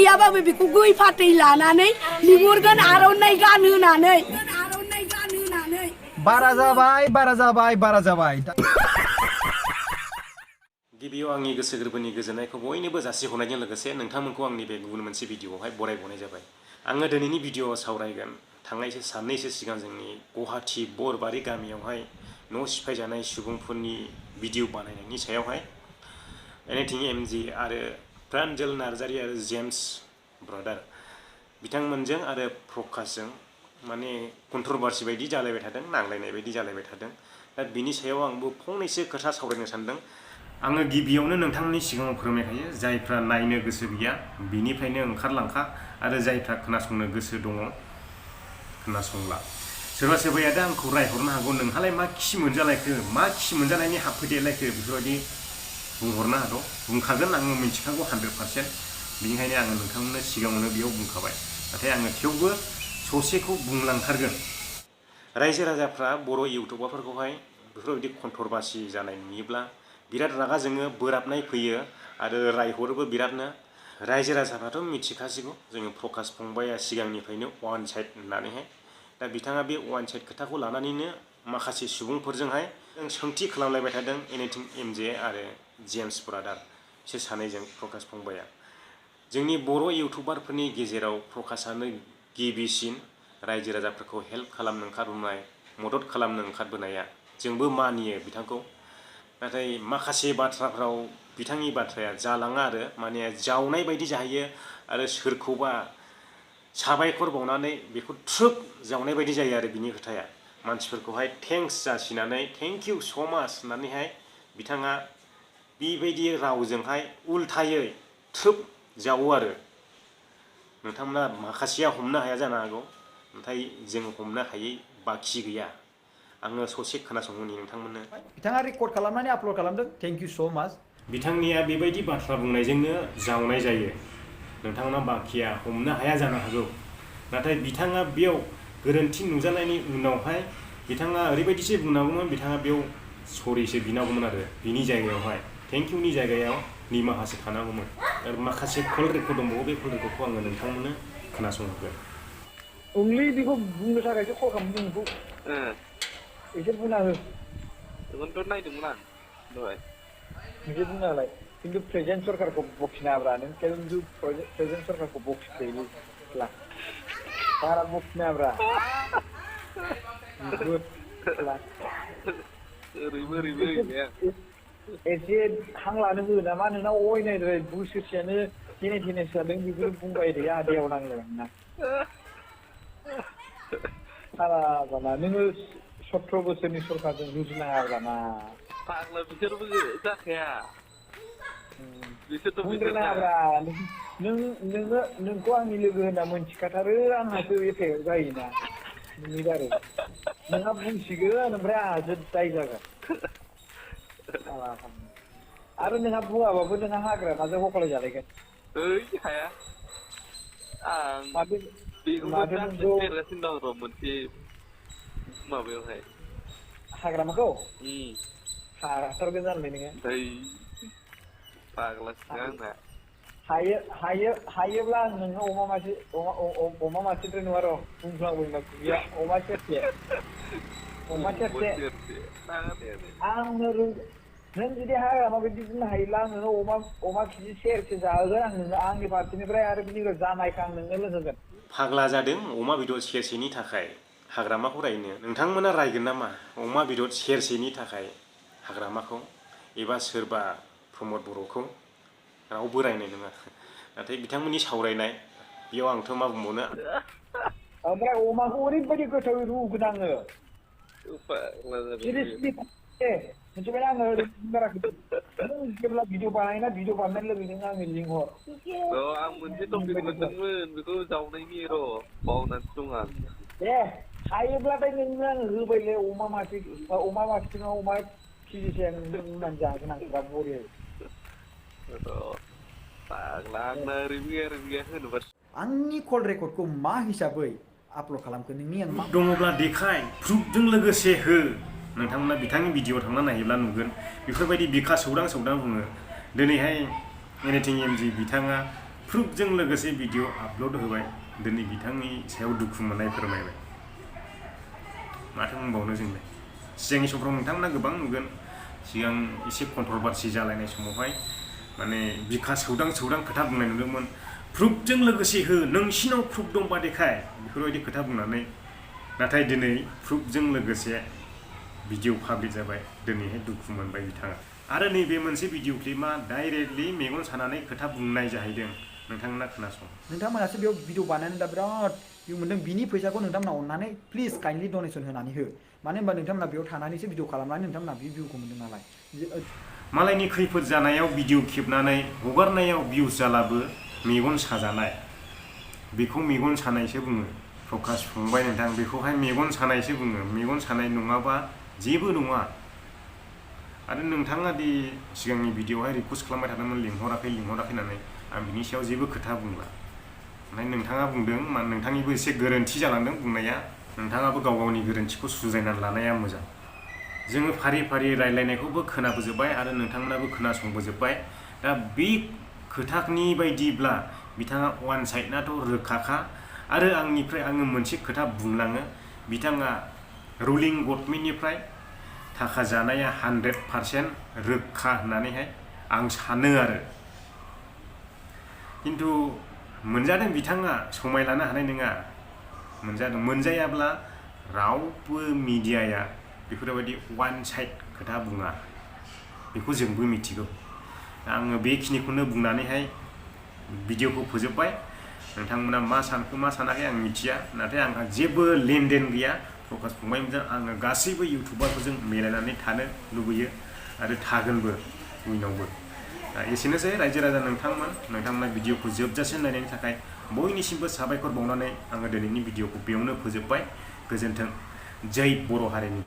गैयाबाबो बेखौ गय फाथै लानानै लिंहरगोन आर'नाइ गानहोनानै बारा जाबाय बारा जाबाय बारा जाबाय। गिबियाव आंनि गोसो गोरबोनि गोजोननायखौ बयनोबो जासिहरनायजों लोगोसे नोंथांमोनखौ आंनि बे गुबुन मोनसे भिडिअआवहाय बरायबावनाय जाबाय। आङो दिनैनि भिडिअआव सावरायगोन थांनायसो साननैसो सिगां जोंनि गुवाहाटी बरबारि गामियावहाय न' सिफायजानाय सुबुंफोरनि भिडिअ बानायनायनि सायावहाय एनिथिं एमजि आरो प्रान्जल नार्जारि आरो जेम्स ब्रादार बिथांमोनजों आरो प्रकाशजों माने कन्ट्रभार्सि बायदि जालायबाय थादों, नांलायनाय बायदि जालायबाय थादों। दा बिनि सायाव आंबो फंनैसो खोथा सावरायनो सानदों। आङो गिबियावनो नोंथांमोननि सिगाङाव फोरमायखायो, जायफ्रा नायनो गोसो गैया बिनिफ्रायनो ओंखारलांखा आरो जायफ्रा खोनासंनो गोसो दङ खोनासंला। सोरबा सोरबाया दा आंखौ रायहरनो हागौ, नोंहालाय मा खि मोनजालायखो, मा खि मोनजानायनि हाबफैदेरलायखो बेफोरबायदि बुंहरनो हागौ। बुंखागोन, आङो मिथिखागौ 100%। बेनिखायनो आङो नोंथांमोननो सिगाङावनो बेयाव बुंखाबाय। नाथाय आङो थेवबो ससेखौ बुंलांथारगोन। रायजो राजाफ्रा बर' इउटुबारफोरखौहाय बेफोरबायदि कन्ट्रभार्सि जानाय नुयोब्ला बिराद रागा जोङो, बोराबनाय फैयो आरो रायहरोबो बिरादनो। रायजो राजाफ्राथ' मिथिखासिगौ जोङो प्रकाश फंबाया सिगांनिफ्रायनो वान साइड होननानैहाय। दा बिथाङा बे वान साइड खोथाखौ लानानैनो माखासे सुबुंफोरजोंहाय सोंथि खालामलायबाय थादों, एनिथिं एमजे आरो जेम्स ब्रादार बिसोर सानैजों प्रकाश फंबाया। जोंनि बर' इउटुबारफोरनि गेजेराव प्रकाशानो गिबिसिन रायजो राजाफोरखौ हेल्प खालामनो ओंखारबोनाय, मदद खालामनो ओंखारबोनाया जोंबो मानियो बिथांखौ। नाथाय माखासे बाथ्राफ्राव बिथांनि बाथ्राया जालाङा आरो माने जावनाय बायदि जाहैयो आरो सोरखौबा साबायखर बावनानै बेखौ थ्रोब जावनाय बायदि जायो आरो बिनि खोथाया। मानसिफोरखौहाय थेंक्स जासिनानै थेंक इउ स' माच होननानैहाय बिथाङा बेबायदि रावजोंहाय उल्थायै थ्रोब जावो आरो। नोंथांमोना माखासेया हमनो हाया जानो हागौ, नाथाय जों हमनो हायै बाखि गैया। आङो ससे खोनासंहोनि नोंथांमोननो। बिथाङा रेकर्ड खालामनानै आपल'ड खालामदों, थेंक इउ स' माच। बिथांनिया बेबायदि बाथ्रा बुंनायजोंनो जावनाय जायो। नोंथांमोना बाखिया हमनो हाया जानो हागौ, नाथाय बिथाङा बेयाव गोरोन्थि नुजानायनि उनावहाय बिथाङा ओरैबायदिसो बुंनांगौमोन, बिथाङा बेयाव सरिसो बिनांगौमोन आरो बिनि जायगायावहाय थेंक इउनि जायगायाव निमाहासो थानांगौमोन। आरो माखासे कल रेकर्ड दंबावो, बे कल रेकर्डखौ आङो नोंथांमोननो खोनासंहोगोन। अनलि बेखौ बुंनो थाखायसो कल खालामदों नोंखौ। एसे बुंना हो। बेखौनोथ' नायदोंमोन आं दहाय। एसे बुंना होलाय। खिन्थु प्रेजेन्ट सरकारखौ बखिनाब्रा नों, खिन्थु प्रेजेन्ट सरकारखौ बखिजायो बारा बखिनाब्रा। ओरैबो ओरैबो होनबाय आं। एसे हां लानो हो नामा नोंना अयनायद्राय बोसोरसेयानो जेने थेनेसो जादों, बेखौनो बुंबाय थायो आदायाव नांलायबाय नोंना। साला नोङो 17 बोसोरनि सरकारजों रुजुनाङाब्राना। फाग्ला बिसोरबो जाखाया। बिसोरथ' बिसोरना। बुंद्रायनाङाब्रा। नोंखौ आंनि लोगो होनना मोनथिखाथारो, आंहासो एफायाव जायोना नोंनि बारै। नोंहा बुंसिगोन ओमफ्राय आंहासो दाय जागोन। आरो नोंहा बुङाबाबो नोंहा हाग्रामाजों हख्लाय जालायगोन। ओइ हाया। आं बेखौबो माथो नोंखौ ट्रान्सलेट लिरगासिनो दं र' मोनसे माबायावहाय। हाग्रामाखौ? हाथारगोन जानायलाय नोङो। फाग्लासोखा आंना। हायोब्ला आं नोंनो अमा मासेद्राय नङा र', बुंफ्लांबोयोमा खुगाया, अमा सेरसे। अमा सेरसे। आंनो नों जुदि हाग्रामा बायदि बुंनो हायोब्ला आं नोंनो अमा केजि सेरसे जाहोगोन आं नोंनो आंनि फारसेनिफ्राय, आरो बिनिफ्राय जानायखौ आं नोंनो लोंहोगोन। फाग्ला जादों अमा बेदर सेरसेनि थाखाय हाग्रामाखौ रायनो? नोंथांमोना रायगोन नामा अमा बेदर सेरसेनि थाखाय हाग्रामाखौ, एबा सोरबा प्रमद बर'खौ? रावबो रायनाय नङा। नाथाय बिथांमोननि सावरायनाय, बेयाव आंथ' मा बुंबावनो। ओमफ्राय अमाखौ ओरैबायदि गोथावै रुगोन आङो। सिरियासलि मिथिबाय आङो बाराखै। नों जेब्ला भिडिअ बानायोना, भिडिअ बानायनाय लोगो नों आंनो लिंहर। आं मोनसे टपिक मोनदोंमोन, बेखौ जावनायनि र' बावनानैसो दं आं। दे हायोब्लाथाय नोंनो आङो होबायलै अमा मासे नङा, अमा केजिसे आं रुनानै जाहोगोन आं बिराद बरियायै। फाग्ला आंना ओरैबो गैया ओरैबो गैया होनोबा। आंनि कल रेकर्डखौ मा हिसाबै आपल'ड खालामखो नोंनि आं मा दङब्ला देखाय, प्रुफजों लोगोसे हो। नोंथांमोना बिथांनि भिडिअ थांना नायोब्ला नुगोन बेफोरबायदि बिखा सौदां सौदां बुङो। दिनैहाय एनिथिं एमजि बिथाङा प्रुफजों लोगोसे भिडिअ आपल'ड होबाय दिनै बिथांनि सायाव दुखु मोननाय फोरमायबाय माथो बुंबावनो जोंलाय सिगांनि समफ्राव नोंथांमोना गोबां नुगोन सिगां एसे कन्ट्रभारसि जालायनाय समावहाय माने बिखा सौदां खोथा बुंनाय नुदोंमोन प्रुफजों लोगोसे हो नोंसिनाव प्रुफ दंबा देखाय बेफोरबायदि खोथा बुंनानै नाथाय दिनै प्रुफजों लोगोसे भिडिअ पाब्लिक जाबाय दिनैहाय दुखु मोनबाय बिथाङा आरो नैबे मोनसे भिडिअ क्लिपआ डाइरेक्टलि मेगन सानानै खोथा बुंनाय जाहैदों नोंथांमोना खोनासं नोंथांमोनासो बेयाव भिडिअ बानायनानै दा बिराद भिउ मोनदों बिनि फैसाखौ नोंथांमोना अननानै प्लिज काइन्डलि डनेसन होनानै हो मानो होनबा नोंथांमोना बेयाव थानानैसो भिडिअ खालामनानै नोंथांमोना बे भिउखौ मोनदों नालाय मालायनि खैफोद जानायाव भिडिअ खेबनानै हगारनायाव भिउस जालाबो मेगन साजानाय बेखौ मेगन सानायसो बुङो प्रकाश फंबाय नोंथां बेखौहाय मेगन सानायसो बुङो मेगन सानाय नङाबा जेबो नङा आरो नोंथाङा दि सिगांनि भिडिअआवहाय रिक्वेस्ट खालामबाय थादोंमोन लिंहराखै होननानै आं बिनि सायाव जेबो खोथा बुंला ओमफ्राय नोंथाङा बुंदों नोंथांनिबो एसे गोरोन्थि जालांदों बुंनाया नोंथाङाबो गाव गावनि गोरोन्थिखौ सुज्रायनानै लानाया मोजां जोङो फारि फारि रायलायनायखौबो खोनाबोजोब्बाय आरो नोंथांमोनाबो खोनासंबोजोब्बाय दा बे खोथानि बायदिब्ला बिथाङा वान साइडनाथ' रोखाखा आरो आङो मोनसे खोथा बुंलाङो बिथाङा रुलिं गभर्नमेन्टनिफ्राय थाखा जानाया 100% रोखा होननानैहाय आं सानो आरो खिन्थु मोनजादों बिथाङा समाय लानो हानाय नङा मोनजायाब्ला रावबो मिडियाया बेफोरबायदि वान साइड खोथा बुङा बेखौ जोंबो मिथिगौ आङो बेखिनिखौनो बुंनानैहाय भिडिअखौ फोजोबबाय नोंथांमोना मा सानखो मा सानाखै आं मिथिया नाथाय आंहा जेबो लेनदेन गैया प्रकाश फंबायमोनजों आङो गासैबो इउटुबारफोरजों मिलायनानै थानो लुबैयो आरो थागोनबो उनावबो दा एसेनोसै रायजो राजा नोंथांमोना भिडिअखौ जोबजासिम नायनायनि थाखाय बयनिसिमबो साबायखर बावनानै आङो दिनैनि भिडिअखौ बेयावनो फोजोबबाय गोजोन्थों जै बर' हारिनि